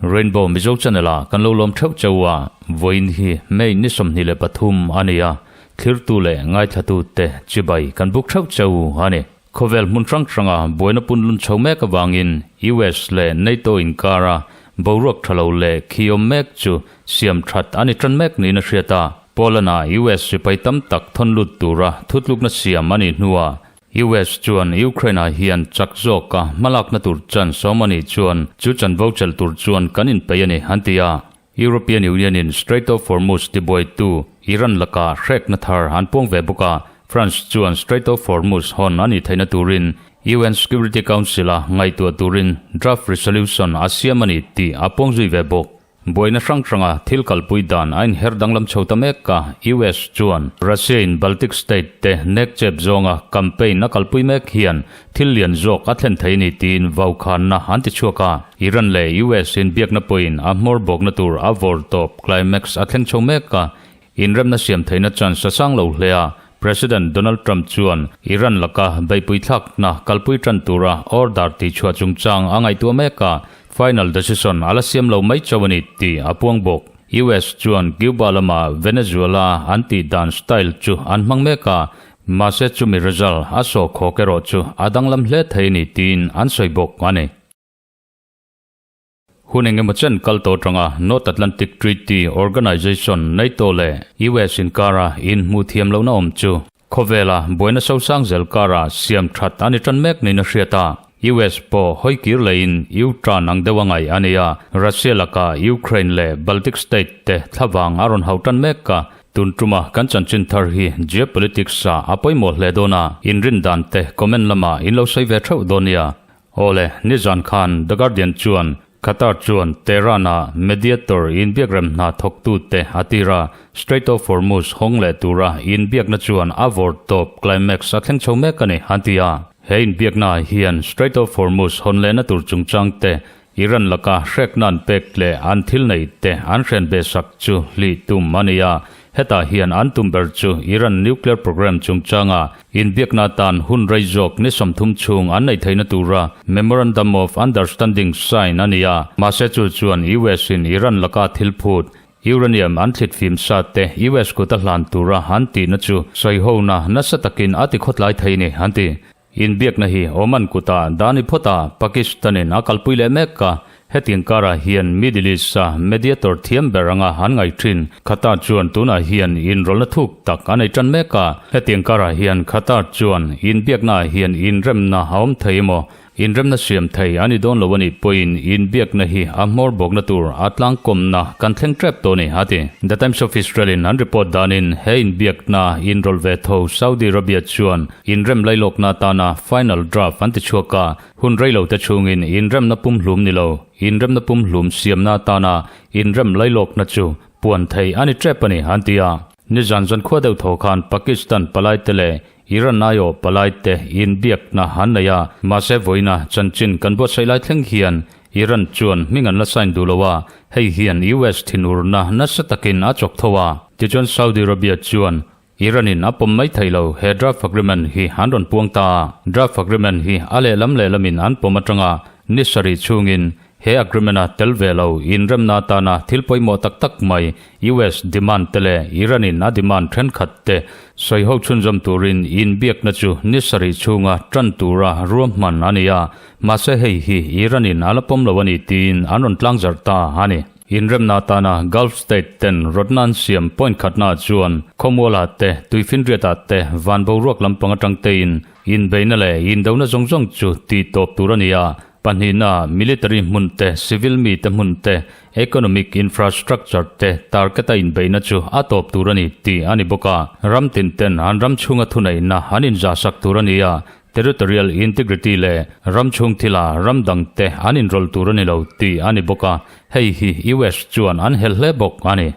Rainbow Mizo Channel ah kan lo lawm theuh cheu a, vawiin hi May ni 23 a ni a, thlirtu leh ngaithlatu te chibai kan buk theuh cheu a ni. Khawvel hmun hrang hranga buaina punlun chho mek avangin US leh NATO inkara boruak tha lo leh khi awm mek chu siam that a ni tan mek niin a hriat a. Poland-a US sipai tam tak thawn lut tura thutlukna siam a nih hnuah US chuan Ukraine-ah hian chak zawka hmalakna tur chance awm a nih chuan chu chanvo chelh tur chuan kan inpeih a ni, an ti a. European Union-in Strait of Hormuz tibuaitu Iran lakah hrekna thar an puang ve bawk a, France chuan Strait of Hormuz hawn a nih theihna turin UN Security Council-a ngaihtuah turin draft resolution a siam a ni tih a puang zui ve bawk. Buaina hrang hranga thil kalpui dan a inher danglam chho ta mek a, US chuan Russia-in Baltic state te nek chep zawnga campaign a kalpui mek hian Thil lian zawk a thlen thei ni tiin vaukhanna an ti chhuak a, Iran leh US inbiakna pawhin a hmawr bawkna tur a vawr tawp climax a thleng chho mek a, inremna siam theihna chance a sang lo hle a, President Donald Trump chuan Iran laka beihpui thlakna kalpui tan tura order tihchhuah chungchang a ngaihtuah mek a, final decision a la siam lo mai chauh a ni tih a puang bawk. US chuan Cuba lama Venezuela an tih dan style chu an hmang mek a, Mahse chumi result a saw khawk erawh chu a danglam hle thei ni tiin an sawi bawk a ni. Hun engemaw chen kal tawh atanga North Atlantic Treaty Organization, NATO, leh US inkara inhmuh thiam lohna awm chu khawvela buaina sosang zel kara siam that a ni tan mek niin a hriat a. US pawh hawi kir leiin U-turn ang deuh a ngaih a ni a, Russia laka Ukraine leh Baltic state te thlavang a rawn hau tan mek a. Tun tuma kan chanchin thar hi geopolitics ah a pawimawh hle dawn a, inrin dan te comment lamah in lo sawi ve theuh dawn nia. Awle, nizan khan The Guardian chuan Qatar chuan Tehran ah mediator inbiakrem hna thawktu te a tir a, Strait of Hormuz hawng leh tura inbiakna chuan a vawr tawp climax a thleng chho mek a ni, an ti a. He inbiakna ah hian Strait of Hormuz hawn lehna tur chungchang te Iran laka hrekna an pek leh an thil neih te an hren ve sak chu hlih tum a ni a, hetah hian an tum ber chu Iran nuclear program chungchanga inbiakna atan hun rei zawk ni 30 chhung an neih theihna tura Memorandum of Understanding sign a ni a, mahse chu chuan US in Iran laka thil phut Uranium an thlit fim sa te US kut a hlan tura an tihna chu sawihona nasa takin a tikhawtlai thei ni an ti. Inbiakna hi Oman kutah dan i phawt a, Pakistan-in a kalpui leh mek a. Hetiang karah hian Middle East-a mediator thiam ber anga an ngaih thin Qatar chuan tunah hian inrawlna thuk tak a nei tan mek a. Hetiang karah hian Qatar chuan inbiaknaah hian inremna a awm thei emaw Inremna siam thei a ni dawn lo a nih pawhin inbiakna hi a hmawr bawkna tur a tlangkawmna kan thleng tep tawh a ni, a ti. The Times of Israel-in an report danin he inbiakna inrawlh ve tho Saudi Arabia chuan inrem lailawkna atana final draft an ti chhuak a, hun reilo te chhungin inremna pumhlum ni lo, inremna pumhlum siamna atana inrem lailawkna chu puan thei a ni tep a ni, an ti a. Nizan zankhua deuh tho khan Pakistan palaite leh Iran aiawh palaite inbiakna an nei a, mahse vawiina chanchin kan buatsaih lai thleng hian Iran chuan hming an la sign duh lo a, hei hian US thinurna nasa takin a chawk tho a. Tichuan Saudi Arabia chuan Iran-in a pawm mai thei lo, he draft agreement hi an rawn puang ta a, draft agreement hi a lehlam lehlamin an pawm atanga ni sarih chhungin He agreement-a tel ve lo inremna atana thil pawimawh tak tak mai US demand te leh Iran-in a demand thenkhat te sawiho chhunzawm turin inbiakna chu ni sarih chhunga tan tura ruahman a ni a, mahse hei hi Iran-in a la pawm lo a ni tiin an rawn tlangzarh ta a ni. Inremna atana Gulf state ten rawtna an siam point khatnaah chuan khawmualah te, tuifinriatah te, van boruak lampang atang tein inbeihna leh indona zawng zawng chu tihtawp tur a ni a, Pahnihna, military hmun te, civil mite hmun te, economic infrastructure te target a inbeihna chu a tawp tur a ni tih a ni bawk a. Ram tin ten an ram chhunga thuneihna an inzahsak tur a ni a, territorial integrity leh ram chhung thila ram dang te an inrawlh tur a ni lo tih a ni bawk a, hei hi US chuan an hel hle bawk a ni.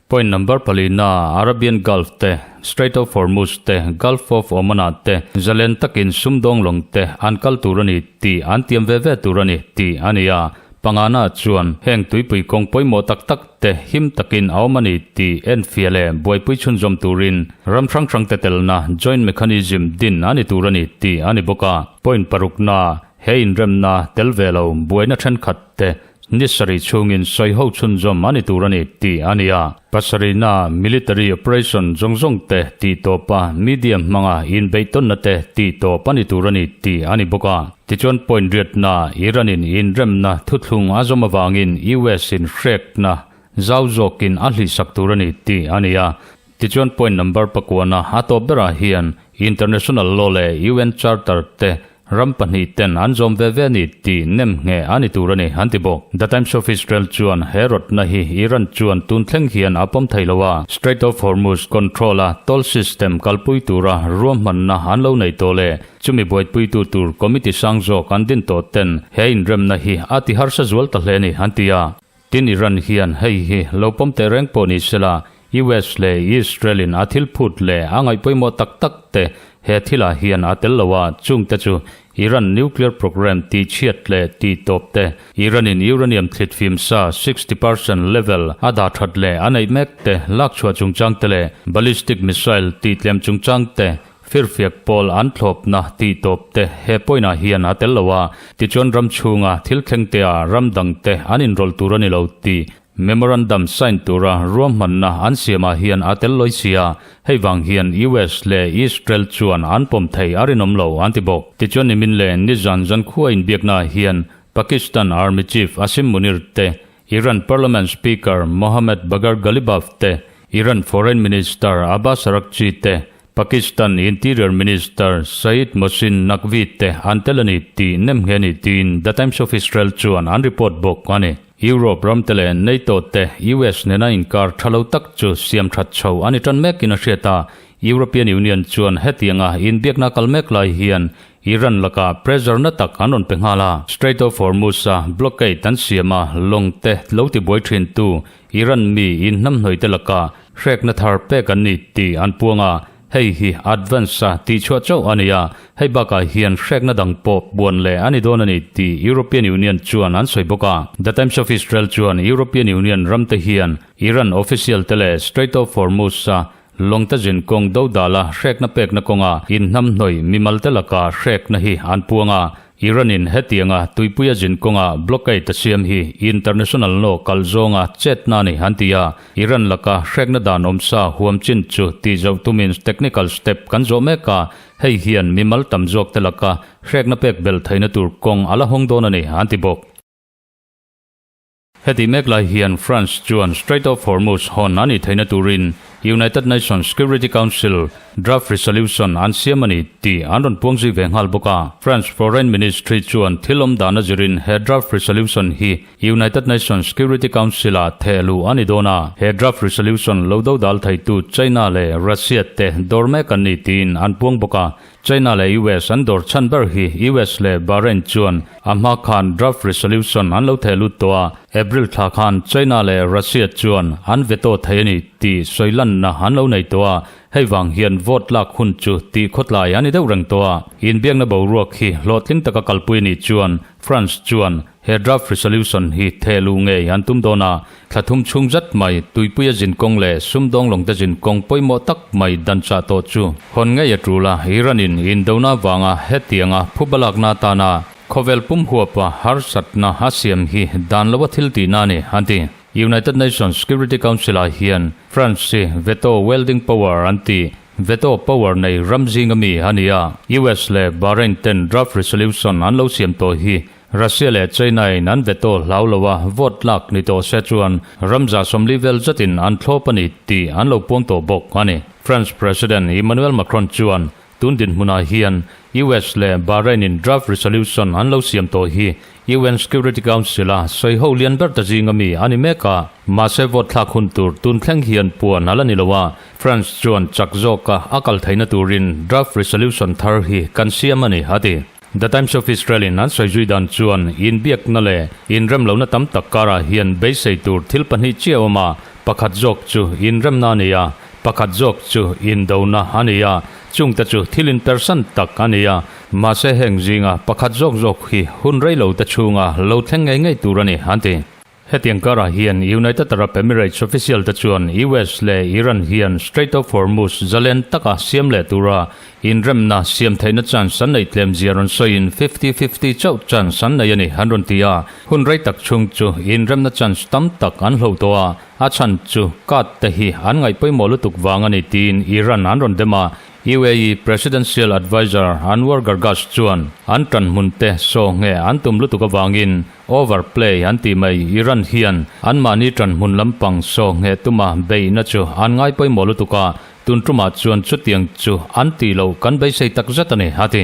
Point number palina, Arabian Gulf te, Strait of Hormuz te, Gulf of Oman ah te zalen takin sumdawng lawng te an kal tur a ni tih an tiam ve ve tur a ni tih a ni a. Pangana chuan heng tuipui kawng pawimawh tak tak te him takin a awm a ni tih enfiah leh buaipui chhunzawm turin ram hrang hrang te telna joint mechanism din a ni tur a ni tih a ni bawk a. Point parukna, He inremna tel ve lo buaina thenkhat te ni sarih chhungin sawiho chhunzawm a ni tur a ni tih a ni a. Pasarihna, Military operation zawng zawng te tih tawpa media hmanga inbeihtawnna te tih tawp a ni tur a ni tih a ni bawk a. Tichuan point riatna, Iran-in inremna thuthlung a zawm avangin US-in hrekna zau zawkin a hlihsak tur a ni tih a ni a. Tichuan point number pakuana a tawp berah hian International Law leh UN Charter te ram pahnihten an zawm ve ve a ni tih nem ngheh a ni tur a ni an ti bawk. The Times of Israel chuan he rawtna hi Iran chuan tun thleng hian a pawm thei lo a, Strait of Hormuz control a toll system kalpui tura ruahmanna an lo nei tawh leh chumi buaitpuitu tur committee sang zawk an din tawh ten he inremna hi a ti harsa zual ta hle a ni an ti a. Tin Iran hian hei hi lo pawm teh reng pawh ni sela, US leh Israel in a thil phut leh a ngaih pawimawh tak tak te he thilah hian a tel lo a, chung te chu Iran nuclear program tih chhiat leh tih tawp te, Iran in uranium thlit fim sa 60% level a dah that leh a neih mek te lak chhuah chungchang te leh ballistic missile tih tlem chungchang te Firfiak pawl an thlawpna tih tawp te he point ah hian a tel lo a, tichuan ram chhunga thil thleng te ah ram dang te an inrawlh tur a ni lo tih memorandum sign tura ruahmanna an siam ah hian a tel lawi si a, hei vang hian US leh Israel chuan an pawm thei a rinawm lo an ti bawk. Tichuan nimin leh nizan zankhua inbiakna ah hian Pakistan Army Chief Asim Munir te, Iran Parliament Speaker Mohammad Bagher Ghalibaf te, Iran Foreign Minister Abbas Araghchi te, Pakistan Interior Minister Syed Mohsin Naqvi te an tel a ni tih nem nghe ni tiin The Times of Israel chuan an report bawk a ni. Europe ram te leh NATO te US nena inkar tha lo tak chu siam that chho a ni tan mekin a hriat a, European Union chuan hetianga inbiakna kal mek lai hian Iran lakah pressure na tak an rawn pe nghal a. Strait of Hormuz-a blockade an siam a, lawng te lo tibuai thintu Iran mi inhnamhnawih te lakah hrekna thar pek an ni tih an puang a, hei hi advance-a tihchhuah chauh a ni a, hei bakah hian hrekna dang pawh puan leh a ni dawn a ni tih European Union chuan an sawi bawk a. The Times of Israel chuan European Union ramte hian Iran official te leh Strait of Hormuz-a lawngte zin kawng dodala hrekna pekna kawnga inhnamhnawih mimalte laka hrekna hi an puang a, Iran-in hetianga tuipuia zin kawnga blockade a siam hi international law kal zawnga chetna a ni an ti a, Iran laka hrekna dan awmsa huam chin chu tih zoh tumin technical step kan zawh mek a, hei hian mimal tam zawkte laka hrekna pek belh theihna tur kawng a la hawng dawn a ni an ti bawk. Heti mek lai hian France chuan Strait of Hormuz hawn a nih theihna turin United Nations Security Council draft resolution an siam a ni tih an rawn puang zui ve nghal bawk a. France Foreign Ministry chuan thil awm dan a zirin he draft resolution hi United Nations Security Council-ah theh luh a ni dawn a. He draft resolution lo dodal theitu China leh Russia te dawr mek an ni tiin an puang bawk a. China leh US an dawr chhan ber hi US leh Bahrain chuan a hma khan draft resolution an lo theh lut tawh a, April thla khan China leh Russia chuan an veto thei a ni tih sawi lanna an lo nei tawh a, hei vang hian vote lak hun chu tih khawtlai a ni deuh reng tawh a. Inbiakna boruak hi hlawhtling taka kalpui a nih chuan France chuan He draft resolution hi theh luh ngei an tum dawn a, thla thum chhung zat mai tuipuia zin kawng leh sumdawng lawngte zin kawng pawimawh tak mai dan chah tawh chu hawn ngei a tul a, Iran in indona vanga hetianga phuba lakna atana khawvel pum huapa harsatna a siam hi dan loa thil tihna a ni, an ti. United Nations Security Council ah hian France hi veto wielding power an ti. Veto power nei ram zinga mi a ni a, US leh Bahrain ten draft resolution an lo siam tawh hi Russia leh China in an veto hlau lo a, vote lak ni tawh se chuan ramza 40 vel zatin an thlawp a ni tih an lo puang tawh bawk a ni. France President Emmanuel Macron chuan tun dinhmunah hian US leh Bahrain in draft resolution an lo siam tawh hi UN Security Council a sawiho lian ber ta zinga mi a ni mek a, mahse vote thlak hun tur tun thleng hian puan a la ni lo a, France chuan chak zawka a kal theihna turin draft resolution thar hi kan siam a ni, a ti. The Times of Israel in an sawi zui dan chuan inbiakna leh inremlohna tam tak karah hian beisei tur thil pahnih chiah a awm a, pakhat zawk chu inremna a ni a, Pakhat zawk chu indona a ni a, chungte chu thil inpersan tak a ni a. Mahse heng zinga pakhat zawk zawk hi hun rei lo te chhunga lo thleng ngei ngei tur a ni, an ti. Hetiang karah hian United Arab Emirates official te chuan US leh Iran hian Strait of Hormuz zalen taka siam leh tura inremna siam theihna chance an neih tlem zia rawn sawiin fifty-fifty chauh chance an nei a ni an rawn ti a. Hun rei tak chhung chu inremna chance tam tak an hlo tawh a, a chhan chu card te hi an ngaih pawimawh lutuk vang a ni tiin Iran an rawn dem a. UAE Presidential Adviser Anwar Gargash chuan an ṭanhmun te saw nge an tum lutuk avangin Overplay an tih mai Iran hian anmahni ṭanhmun lampang saw ngheh tuma beihna chu an ngai pawimawh lutuk a, tun ṭumah chuan chutiang chu an tih loh kan beisei tak zet a ni, a ti.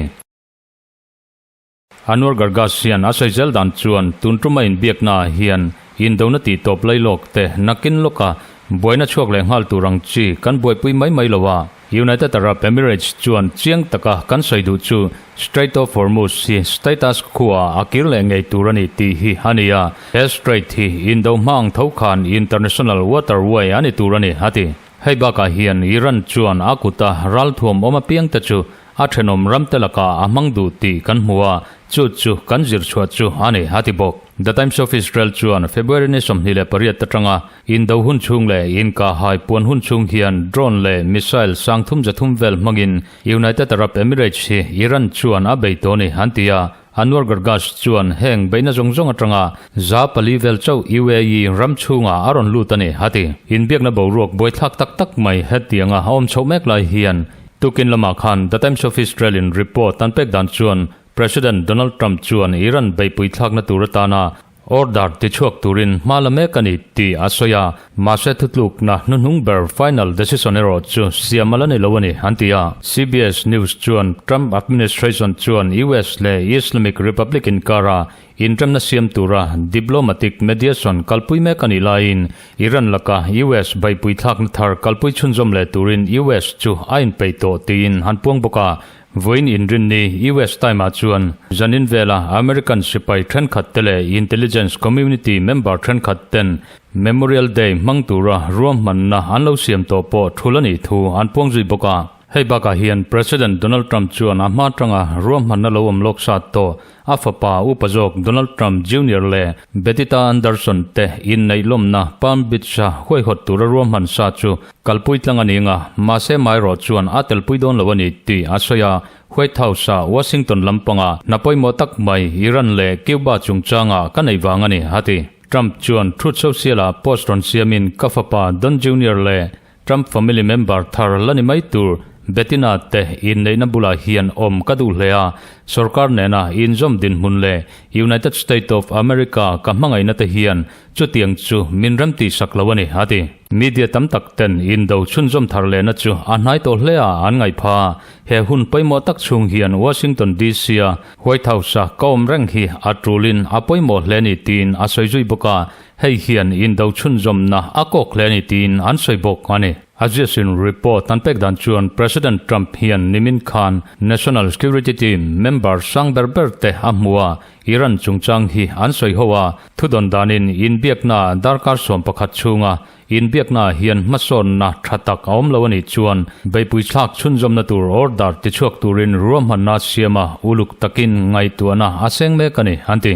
Anwar Gargash hian a sawi zel dan chuan tun ṭuma inbiaknaah hian indona tih tawp lailawk te nakin lawka buaina chhuak leh nghal tur ang chi kan buaipui mai mai lo a, United Arab Emirates chuan chiang taka kan sawi duh chu Strait of Hormuz hi status quo-ah a kir leh ngei tur a ni tih hi a ni a, he strait hi indo hma ang tho khan international waterway a ni tur a ni, a ti. Hei bakah hian Iran chuan a kuta ralthuam awm apiangte chu a thenawm ramte lakah a hmang duh tih kan hmu a, chu chu kan zirchhuah chu a ni, a ti bawk. The Times of Israel chuan February ni 28 atanga Indo hun chhung leh inkahhai puan hun chhung hian drone leh missile sang thum za thum vel hmangin United Arab Emirates hi Iran chuan a bei tawh a ni, an ti a. Anwar Gargash chuan heng beihna zawng zawng atanga 400 vel chauh UAE ram chhungah a rawn lut a ni, a ti. Inbiakna boruak buaithlak tak tak mai hetianga a awm chhoh mek lai hian tukin lamah khan The Times of Israel in report an pek dan chuan President Donald Trump chuan Iran beihpui thlakna tur atana Order tichhuak turin hma la mek a ni tih a sawi a, mahse thutlukna hnuhnung ber final decision erawh chu siam a la ni lo a ni, an ti a. CBS News chuan Trump administration chuan US leh Islamic Republic inkara inremna siam tura diplomatic mediation kalpui mek a nih laiin Iran laka US beihpui thlakna thar kalpui chhunzawm leh turin US chu a inpeih tawh tiin an puang bawk a. Vawiin inrinni US Time-ah chuan zanin vela American sipai thenkhat te leh intelligence community member thenkhat ten Memorial Day hmang tura ruahmanna an lo siam tawh pawh thul a nih thu an puang zui bawk a. Hei bakah hian President Donald Trump chuan a hma atanga ruahmanna lo awm lawk sat tawh a fapa upa zawk Donald Trump Junior leh Betita Anderson te inneih lawmna Palm Beach-a huaihawt tura ruahman sa chu kalpui tlang a ni nga, mahse maherawh chuan a telpui dawn lo a ni tih a sawi a. White House-a Washington lampanga hna pawimawh tak mai Iran leh Cuba chungchanga ka neih vang a ni, a ti. Trump chuan Truth Social-ah post rawn siamin ka fapa Don Junior leh Trump family member thar la ni mai tur Bettina te inneihna bulah hian awm ka duh hle a, sorkar nena inzawm dinhmun leh United State of America ka hmangaihna te hian chutiang chu min remtih sak lo a ni, a ti. Media tam tak ten indo chhunzawm thar lehna chu a hnai tawh hle a an ngaih pha. He hun pawimawh tak chhung hian Washington DC-a White House-a ka awm reng hi a tulin a pawimawh hle a ni tiin a sawi zui bawk a. Hei hian indo chhunzawmna a kawk hle a ni tiin an sawi bawk a ni. Axios-in report an pek dan chuan President Trump hian nimin khan National Security Team member sang ber ber te a hmu a, Iran chungchang hi an sawi ho a, thudawn danin inbiakna darkar 11 chhunga inbiakna hian hmasawnna tha tak a awm lo a nih chuan beihpui thlak chhunzawmna tur order tichhuak turin ruahmanna siama uluk takin ngaihtuahna a seng mek a ni, an ti.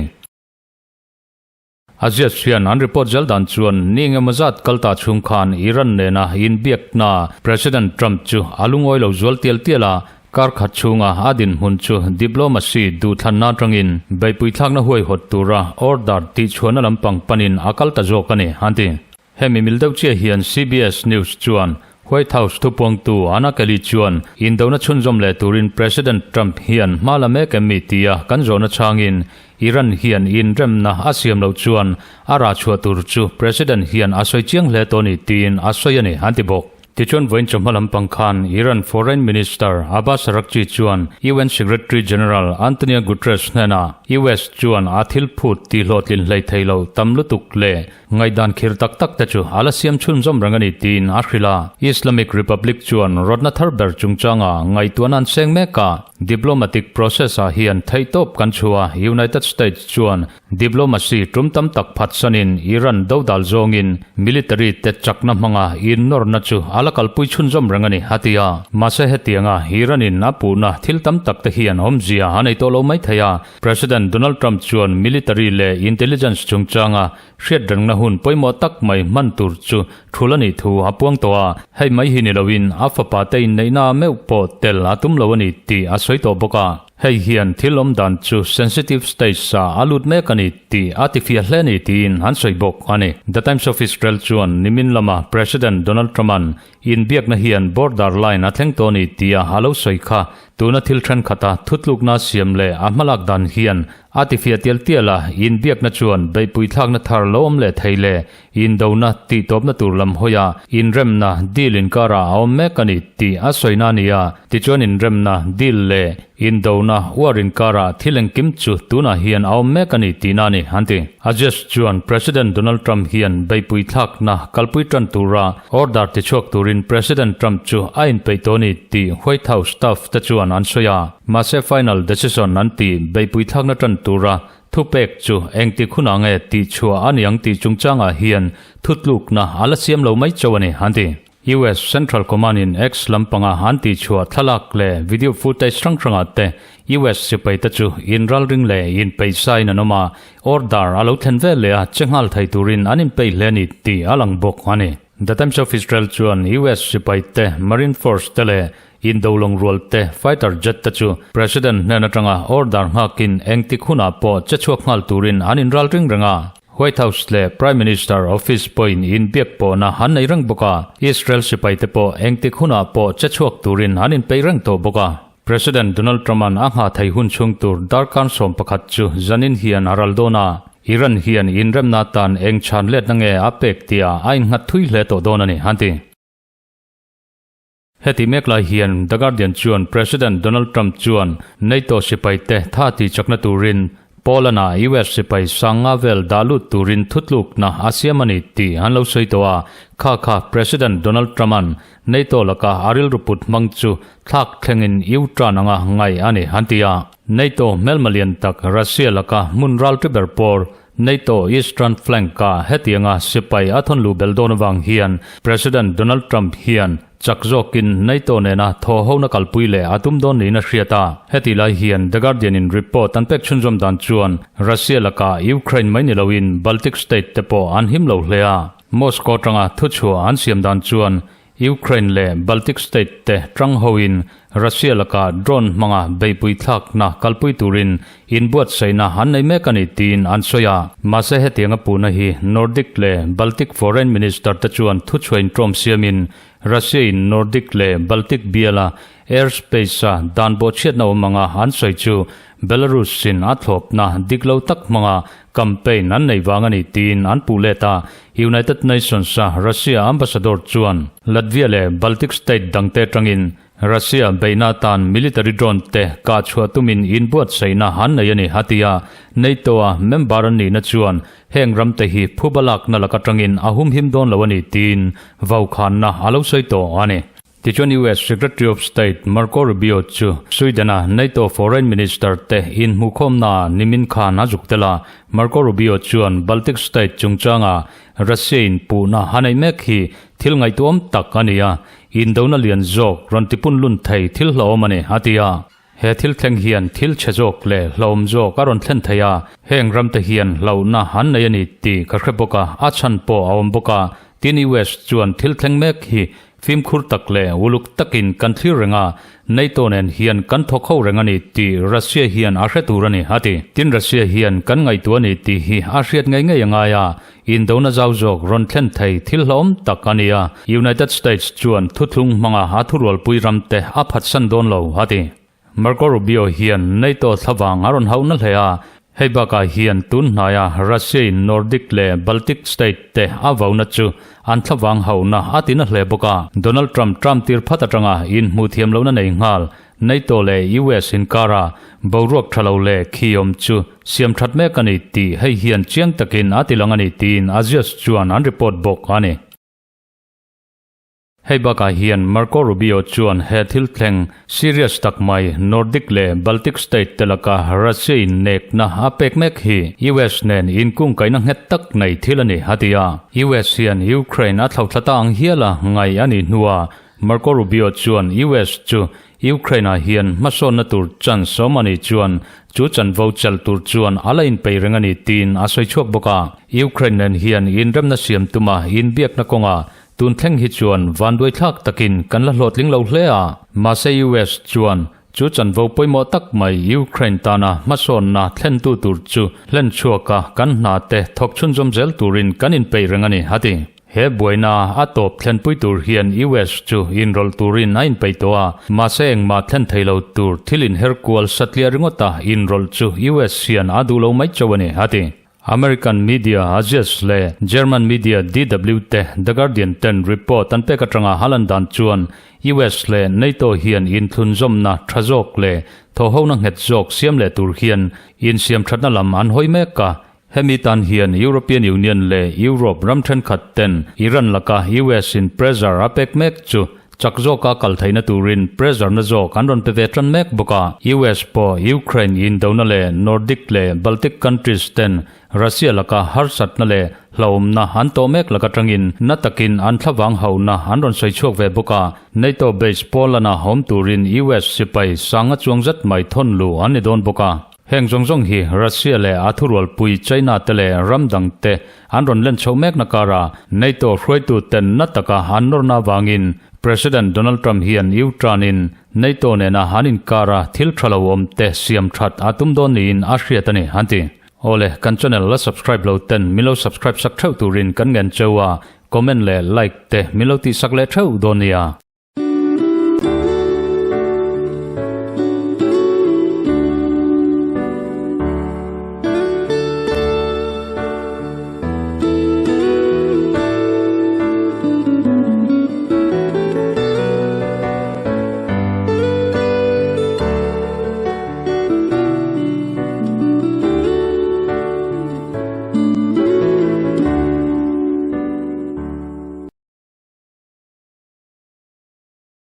Aziz hian an report zel dan chuan ni engemaw zat kal ta chhung khan Iran nena inbiakna President Trump chu a lungawi lo zual tial tial a, kar khat chhunga a dinhmun chu diplomacy duhthlanna atangin beihpui thlakna huaihawt tura order tihchhuahna lampang panin a kal ta zawk a ni, an ti. Hemi mil deuh chiah hian CBS News chuan White House thupuangtu Anna Kelly chuan indona chhunzawm leh turin President Trump hian hma la mek em mi tia kan zawhna chhangin Iran hian inremna a siam loh chuan a rah chhuah tur chu President hian a sawi chiang hle tawh a ni tiin a sawi a ni an ti bawk. Tichuan vawiin chawhma lampang khan Iran Foreign Minister Abbas Araghchi chuan UN Secretary General Antonio Guterres hnenah US chuan a thil phut tihhlawhtlin hlei thei lo tam lutuk leh ngaihdan khir tak tak te chu a la siam chhunzawm reng a ni tiin a hrilh a. Islamic Republic chuan rawtna thar ber chungchanga ngaihtuahna an seng mek a, diplomatic process ah hian theihtawp kan chhuah a, United States chuan Diplomacy tum tam tak phatsanin Iran dodal zawngin military te chakna hmanga innawrna chu a la kalpui chhunzawm reng a ni, a ti a. Mahse hetianga Iran-in a puhna thil tam tak te hian awmzia a nei tawh lo mai thei a. President Donald Trump chuan military leh intelligence chungchanga hriatrengna hun pawimawh tak mai hman tur chu thul a nih thu a puang tawh a. Hei mai hi ni loin a fapa te inneihna meuh pawh tel a tum lo a ni tih a sawi tawh bawk a. Hei hian thil awm dan chu sensitive stage ah a lut mek a ni tih a tifiah hle a ni tiin an sawi bawk a ni. The Times of Israel chuan nimin lama President Donald Trump-a'n inbiakna hian border line a thleng tawh a ni tia a lo sawi kha tuna thil thenkhat a thutlukna siam leh a hmalak dan hian a tifiah tial tial a, inbiakna chuan beihpui thlakna thar lo awm leh thei leh Indona tihtawpna tur lam hawia inremna deal inkarah a awm mek a ni tih a sawina a ni a, tichuan inremna deal leh indona uar inkarah thil engkim chu tunah hian a awm mek a ni tihna a ni, an ti. Aziz chuan President Donald Trump hian beihpui thlakna kalpui tan tura order tichhuak turin President Trump chu a inpeih tawh a ni tih White House staff te chuan an sawi a, mahse final decision an tih beihpui thlakna tan tura Thupek chu engtik hunah nge tih chhuah a niang tih chungchangah hian thutlukna a la siam lo mai chauh a ni, an ti. US Central Command in X lampanga an tihchhuah thlalak leh video footage hrang hrangah te US sipai te chu inralring leh inpeihsain an awm a, order a lo thlen vel leh a che nghal thei turin an inpeih hle a ni tih a lang bawk a ni. The Times of Israel chuan US sipai te, Marine Force te leh Indo lawngrual te, fighter jet te chu President hnen atanga order nghakin engtik hunah pawh che chhuak nghal turin an inral ring reng a. White House leh Prime Minister office pawhin inbiak pawhna an nei reng bawk a. Israel sipai te pawh engtik hunah pawh che chhuak turin an inpeih reng tawh bawk a. President Donald Trump-a'n a nghah thei hun chhung tur darkar 11 chu zanin hian a ral dawn a. Iran hian inremna atan eng chhan letna nge a pek tihah a innghat thui hle tawh dawn a ni, an ti. Heti mek lai hian The Guardian chuan President Donald Trump chuan NATO sipaite tha tih chakna turin Poland-ah US sipai sanga vel dah lut turin thutlukna a siam a ni tih an lo sawi tawh a. Kha kha President Donald Trump-a'n NATO laka a rilru put hmang chu thlak thlengin U-turn anga ngai a ni an ti a. NATO hmelma lian tak Russia laka hmun ral ṭi ber pawr NATO Eastern Flank-a hetianga sipai a thawn luh belh dawn avang hian President Donald Trump hian chak zawkin NATO nena thawhhona kalpui leh a tum dawn niin a hriat a. Hetih lai hian The Guardian-in report an pek chhunzawm dan chuan Russia lakah Ukraine mai ni loin Baltic state te pawh an him lo hle a. Moscow atanga thuchhuah an siam dan chuan Ukraine leh Baltic state te tang hoin Russia lakah drone hmanga beihpui thlakna kalpui turin inbuatsaihna an nei mek a ni tiin an sawi a. Mahse hetianga puhna hi Nordic leh Baltic foreign minister te chuan thuchhuain tlawm siamin Russia in Nordic leh Baltic biala airspace a dan bawhchhiatna awm anga an sawi chu Belarus in a thlawpna dik lo tak hmanga campaign an nei vang a ni tiin an puh let a. United Nations a Russia ambassador chuan Latvia leh Baltic state dangte atangin Russia beihna atan military drone te kah chhuah tumin inbuatsaihna an nei a ni, a ti a. NATO a member an nihna chuan heng ramte hi phuba lakna lak atangin a humhim dawn lo a ni tiin vaukhanna a lo sawi tawh a ni. Tichuan US Secretary of State Marco Rubio chu Sweden-a NATO Foreign Minister te inhmuhkhawmnaah nimin khan a zuk tel a. Marco Rubio chuan Baltic State chungchanga Russia-in puhna a neih mek hi thil ngaihtuahawm tak a ni a, indona lian zawk rawn tipun lun thei thil hlauhawm a ni, a ti a. He thil thleng hian thil chhe zawk leh hlauhawm zawk a rawn thlen thei a, heng ramte hian hlauhna an nei a ni tih ka hre bawk a, a chhan pawh a awm bawk a, tin US chuan thil thleng mek hi fimkhur tak leh uluk takin kan thlir reng a, NATO nen hian kan thawk ho reng a ni tih Russia hian a hre tur a ni, a ti. Tin Russia hian kan ngaihtuah a ni tih hi a hriat ngei ngei a ngai a, Indona zau zawk rawn thlen thei thil hlauhawm tak a ni a, United States chuan thuthlung hmanga a thurualpui ramte a phatsan dawn lo, a ti. Marco Rubio hian NATO thlavang a rawn hauhna hle a, hei bakah hian tun hnaia Russia-in Nordic leh Baltic state te a vauna chu an thlavang hauhna a ti na hle bawk a. Donald Trump tram tir phat atanga inhmuh thiam lohna nei nghal. NATO leh US inkara boruak tha lo leh khi awm chu siam that mek a ni tih hei hian chiang takin a tilang a ni tiin Axios chuan an report bawk a ni. Hei bakah hian Marco Rubio chuan he thil thleng serious tak mai Nordic leh Baltic state te laka Russia in nekna a pek mek hi US nen inkungkaihna nghet tak nei thil a ni a ti a. US hian Ukraine a thlauhthla ta ang hial a ngaih a nih hnuah Marco Rubio chuan US chu Ukraine ah hian hmasawnna tur chance awm a nih chuan chu chanvo chelh tur chuan a la inpeih reng a ni tiin a sawi chhuak bawk a. Ukraine nen hian inremna siam tuma inbiakna kawngah Tun thleng hi chuan vanduaithlak takin kan la hlawhtling lo hle a, mahse US chuan chu chanvo pawimawh tak mai Ukraine tana hmasawnna thlentu tur chu hlen chhuaka kan hna te thawk chhunzawm zel turin kan inpeih reng a ni, a ti. He buaina a tawp thlenpui tur hian US chu inrawlh turin a inpeih tawh a, mahse engmah thlen thei lo tur thil inher kual satliah ringawta inrawlh chu US hian a duh lo mai chauh a ni, a ti. American media Axios leh German media DW te The Guardian ten report an pek atanga halan dan chuan US leh NATO hian inthlunzawmna tha zawk leh thawhhona nghet zawk siam leh tur hian insiam thatna lam an hawi mek a. Hemi tan hian European Union leh Europe ram thenkhat ten Iran laka US in pressure a pek mek chu Chak zawka kal theihna turin pressure na zawk an rawn pe ve tan mek bawk a. US pawh Ukraine indona leh Nordic leh Baltic countries ten Russia laka harsatna leh hlauhawmna an tawh mek lak atangin na takin an thlavang hauhna an rawn sawi chhuak ve bawk a. NATO base Poland-a awm turin US sipai sanga chuang zet mai thawn luh an ni dawn bawk a. Heng zawng zawng hi Russia leh a thurualpui China te leh ram dang te an rawn len chhoh mekna karah NATO hruaitu ten na taka an nawrna avangin President Donald Trump hian U-turn in NATO nena an inkara thil tha lo awm te siam that a tum dawn niin a hriat a ni, an ti. Awle, kan channel la subscribe lo ten min lo subscribe sak theuh turin kan ngen cheu a, comment leh like te min lo tihsak leh theuh dawn nia.